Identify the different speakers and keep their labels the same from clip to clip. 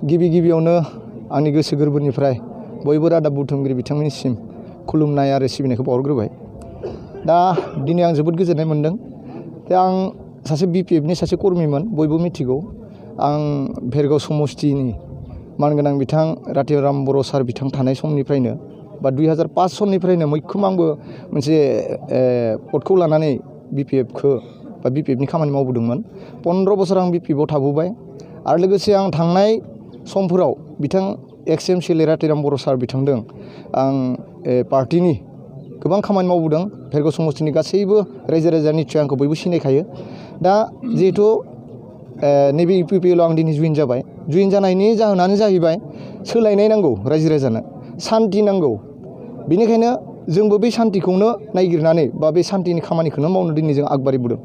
Speaker 1: गिबियावनो आंनि गोसो गोरबोनिफ्राय बयबो रादाब बुथुमगिरि बिथांमोननिसिम खुलुमनाय आरो सिबिनायखौ बावहरग्रोबाय। दा दिनै आं जोबोद गोजोननाय मोन्दों। दा आं सासे BPFनि सासे कर्मिमोन, बयबो मिथिगौ। आं भेरगाव समस्तिनि मानगोनां बिथां रातिराम बर' सार बिथां थानाय समनिफ्रायनो बा 2005 सननिफ्रायनो मैखोम आंबो मोनसे पदखौ लानानै BPFखौ बा BPFनि खामानि मावबोदोंमोन। 15 बोसोर आं BPFआव थाबोबाय आरो लोगोसे आं थांनाय समफोराव बिथां XMCL रातिराम बर' सार बिथांदों आं पार्टिनि गोबां खामानि मावबोदों। भेरगाव समस्तिनि गासैबो रायजो राजा निस्सय आंखौ बयबो सिनायखायो। दा जिहेथु नैबे UPPLआव आं दिनै जइन जाबाय। जइन जानायनि जाहोनानो जाहैबाय सोलायनाय नांगौ, रायजो राजानो सान्ति नांगौ। बेनिखायनो जोंबो बे सान्तिखौनो नागिरनानै बा बे सान्तिनि खामानिखौनो मावनो दिनै जों आगबारिबोदों।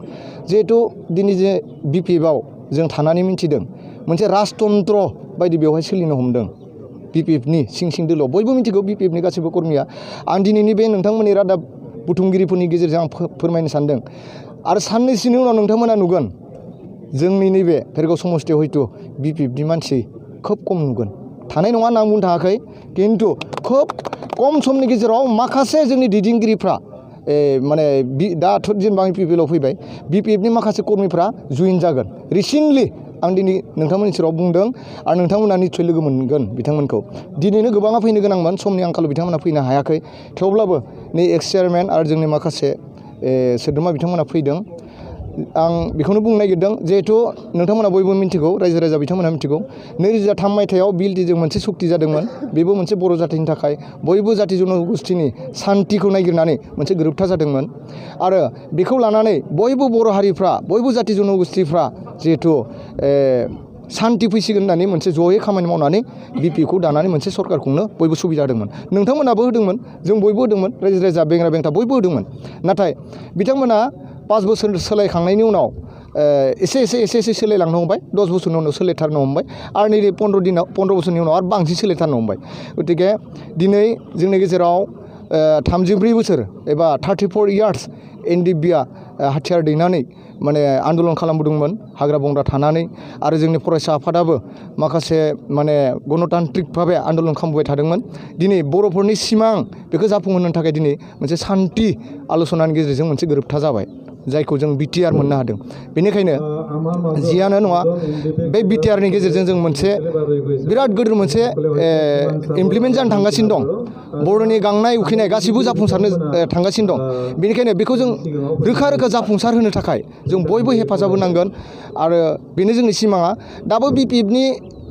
Speaker 1: जिहेथु दिनै जे BPFआव जों थानानै मिन्थिदों मोनसे राजतन्त्र बायदि बेवहाय सोलिनो हमदों। BPFनि सिं दोलोआव बयबो मिथिगौ BPFनि गासैबो कर्मिया। आं दिनैनि बे नोंथांमोननि रादाब बुथुमगिरिफोरनि गेजेरजों आं फोरमायनो सानदों आरो साननैसोनि उनाव नोंथांमोना नुगोन जोंनि नैबे भेरगाव समस्तियाव हयथ' BPFनि मानसि खोब खम नुगोन। थानाय नङा होनना आं बुंनो थाङाखै, खिन्थु खोब खम समनि गेजेराव माखासे जोंनि दैदेनगिरिफ्रा माने दाथ' जेनेबा आं UPPLआव फैबाय, BPFनि माखासे कर्मिफ्रा जइन जागोन। रिसेन्टलि आं दिनै नोंथांमोननि सेराव बुंदों आरो नोंथांमोना निस्सय लोगो मोनगोन बिथांमोनखौ। दिनैनो गोबाङा फैनो गोनांमोन, समनि आंखालाव बिथांमोना फैनो हायाखै। थेवब्लाबो नै एक्स चेयारमेन आरो जोंनि माखासे सोद्रोमा बिथांमोना फैदों। आं बेखौनो बुंनो नागिरदों, जिहेथु नोंथांमोना बयबो मिथिगौ, रायजो राजा बिथांमोना मिथिगौ, 2003 मायथाइयाव बिएलटिजों मोनसे सुक्ति जादोंमोन। बेबो मोनसे बर' जाथिनि थाखाय बयबो जाथि जनगोष्ठीनि सान्तिखौ नागिरनानै मोनसे गोरोबथा जादोंमोन आरो बेखौ लानानै बयबो बर' हारिफ्रा, बयबो जाथि जनगोष्ठीफ्रा जिहेथु सान्ति फैसिगोन होननानै मोनसे जयै खामानि मावनानै BPFखौ दानानै मोनसे सरकार खुंनो बयबो सुबिदा होदोंमोन। नोंथांमोनाबो होदोंमोन, जों बयबो होदोंमोन, रायजो राजा बेंग्रा बेंथा बयबो होदोंमोन। नाथाय बिथांमोना 5 बोसोर सोलायखांनायनि उनाव एसे सोलायलांनो हमबाय। 10 बोसोरनि उनाव सोलायथारनो हमबाय आरो नैबे 15 बोसोरनि उनाव आरो बांसिन सोलायथारनो हमबाय। गतिके दिनै जोंनि गेजेराव 34 बोसोर एबा 34 इयार्स NDBआ हाथियार दैनानै माने आन्दलन खालामबोदोंमोन हाग्रा बंग्रा थानानै, आरो जोंनि फरायसा आफादाबो माखासे माने गणतान्त्रिक भाबे आन्दलन खालामबोबाय थादोंमोन। दिनै बर'फोरनि सिमां बेखौ जाफुंहोनो थाखाय दिनै मोनसे सान्ति आल'सनानि गेजेरजों मोनसे गोरोबथा जाबाय, जायखौ जों BTR मोननो हादों। बेनिखायनो जियानो नङा, बे BTRनि गेजेरजों जों मोनसे बिराद गिदिर मोनसे इमप्लिमेन्ट जानो थांगासिनो दं। बर'नि गांनाय उखैनाय गासिबो जाफुंसारनो थांगासिनो दं। बेनिखायनो बेखौ जों रोखा जाफुंसार होनो थाखाय जों बयबो हेफाजाब होनांगोन आरो बेनो जोंनि सिमाङा। दाबो BPFनि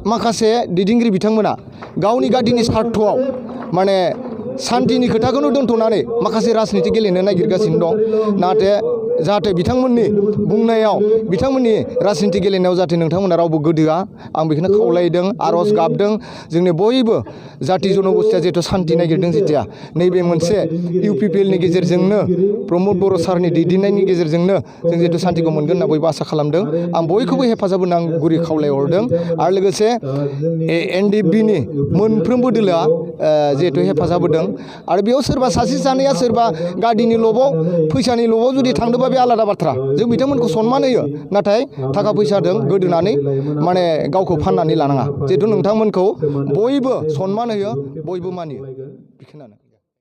Speaker 1: माखासे दैदेनगिरि बिथांमोना गावनि गादिनि सार्थआव माने सान्तिनि खोथाखौनो दोनथ'नानै माखासे राजनिति गेलेनो नागिरगासिनो दं। जाहाथे बिथांमोननि बुंनायाव, बिथांमोननि राजनिति गेलेनायाव जाहाथे नोंथांमोना रावबो गोदोआ, आं बेखौनो खावलायदों, आर'ज गाबदों। जोंनि बयबो जाथि जनगोष्ठीया जिहेथु सान्ति नागिरदों, जेथिया नैबे मोनसे UPPLनि गेजेरजोंनो प्रमद बर' सारनि दैदेननायनि गेजेरजोंनो जों जिहेतु सान्तिखौ मोनगोन होनना बयबो आसा खालामदों। आं बयखौबो हेफाजाब होनो आं गुरै खावलायहरदों आरो लोगोसे NDBनि मोनफ्रोमबो दोलोआ जिहेतु हेफाजाब होदों। आरो बेयाव सोरबा सासे सानैया सोरबा गादिनि लबाव, फैसानि लबाव जुदि थांदोंबा बे आलादा बाथ्रा। जों बिथांमोनखौ सनमान होयो, नाथाय थाखा फैसाजों गोदोनानै माने गावखौ फाननानै लानाङा। जिहेतु नोंथांमोनखौ बयबो सनमान होयो, बयबो मानियो। बेखिनियानो।